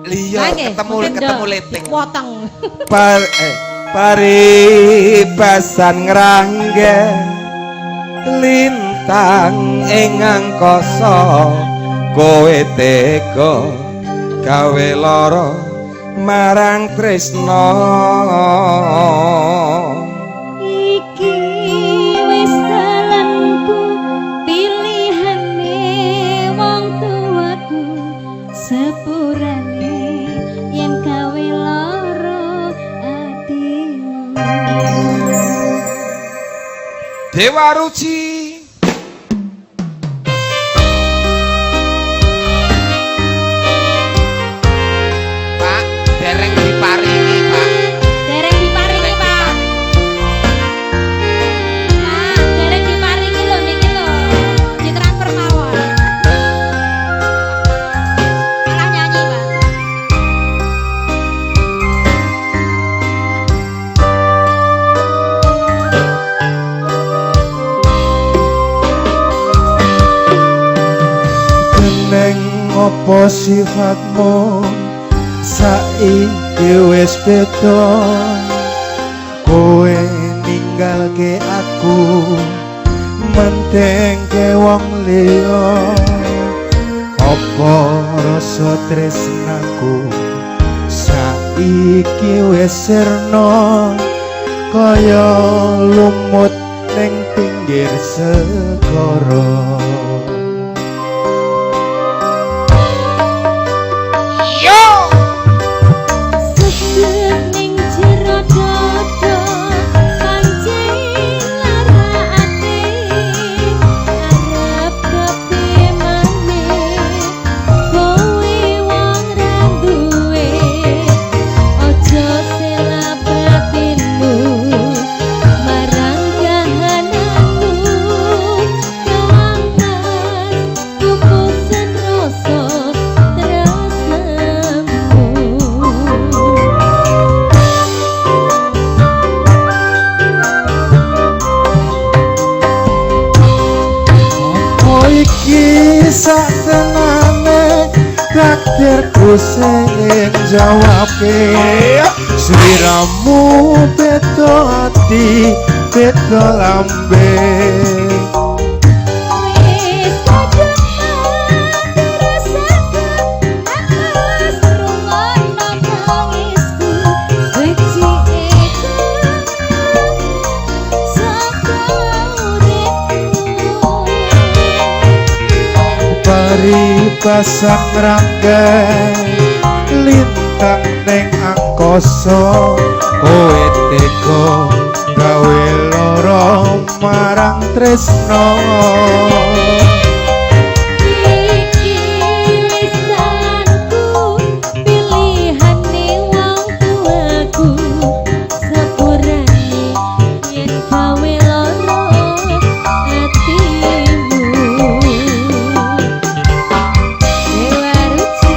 Liya ketemu leting. Potong. Paribasan ngrangge lintang ing angkasa kowe tega gawe lara marang tresna. Iki wis dalanku pilihane wong tuaku sepurane yen gawe lara atimu. Dewa Ruci. Pak, dereng diparingi, Pak. Dereng diparingi, Pak. Pak, dereng diparingi lho niki lho. Ditransfer mawon. Malah nyanyi, Pak. Neng opo sifatmu saiki wis beda, kowe ninggalke aku mentengke wong liya. Opo rasa tresnaku saiki wis sirna kaya lumut ning pinggir segara. Takdirku sing jawabe sliramu beda ati beda lambe. Wis kadung rasaku atas rungono tangisku becike saka uripku. Paribasan rangga lintang ning angkasa kowe tega gawe lara marang tresna. Iki wis dalanku pilihane wong tuaku sepurane yen gawe lara atimu. Dewa Ruci.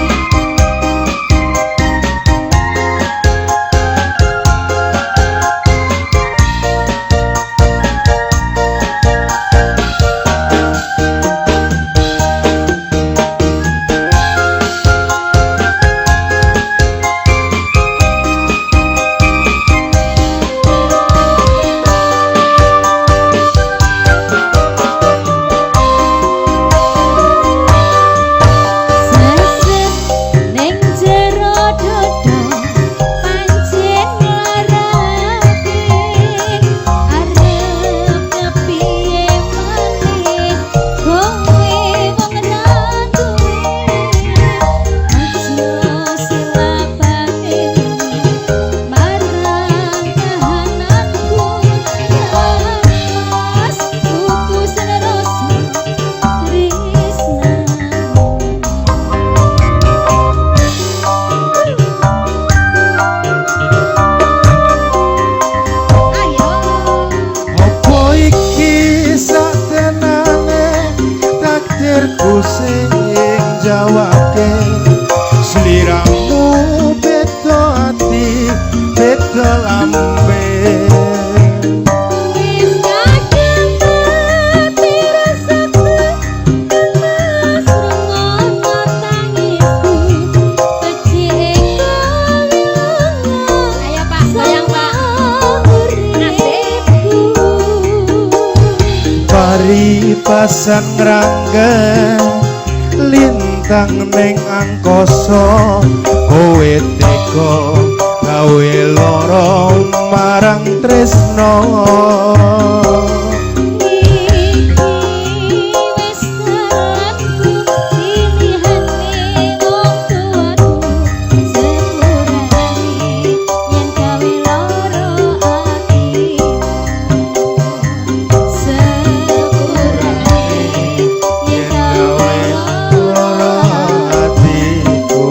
Paribasan ngrangga lintang ning angkasa kowe tega gawe lara marang tresna. Iki wis dalanku pilihane wong tuaku sepurane yen gawe lara atiku sepurane yen gawe lara atiku.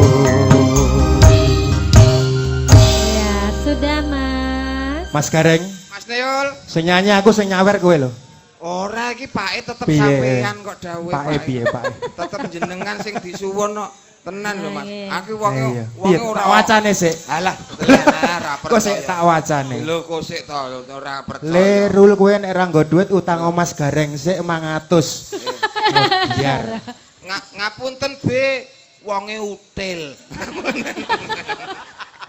Ya, sudah Mas. Mas Gareng, Mas Neol, sing nyanyi aku sing nyawer kowe lho. Ora iki pake tetep Piye? Sampean kok dawuhe Pake piye pake? Tetep jenengan sing disuwun kok. Tenan lho Mas. Iya. Aku wonge Iya. wonge Piye, ora tak wacane sik. Alah, tenan ora Kok sik tak wacane. Lho kok sik to ora percaya. Le rul kowe nek ora nggo dhuwit utang Mas Gareng sik 500. Biar. Ngapunten B, wonge util.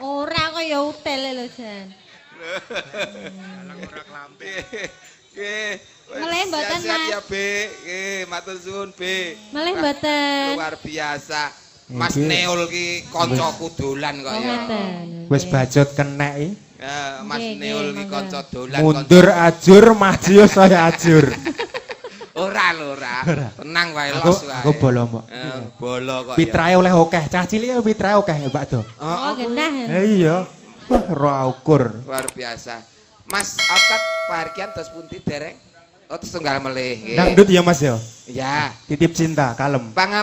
Ora kok ya utel lho Jan. Nggih. Melih mboten, Siap-siap Mas. ya B. Nggih, matur suwun B. Melih mboten. Luar biasa. Mas Nggih. Neol ki kancaku dolan kok Oh ya. ngoten. Wis bajut kenek iki. Mas Nggih, Neol nggih, ki monggo. kanca dolan. Mundur ajur maju saya ajur. Ora lho ora. Tenang wae Aku los wae. aku bolo mbok. Bolo kok. ya. Pitrae oleh akeh, cah cilik ya pitrae akeh ya Pak Do. Oh, genah. Iya. Wah, ora ukur. Luar biasa. Mas Otat parkian terus pundi dereng? Oh, terus tunggal melih. Nggih. Dangdut ya Mas ya. Ya. Titip cinta kalem. Pangap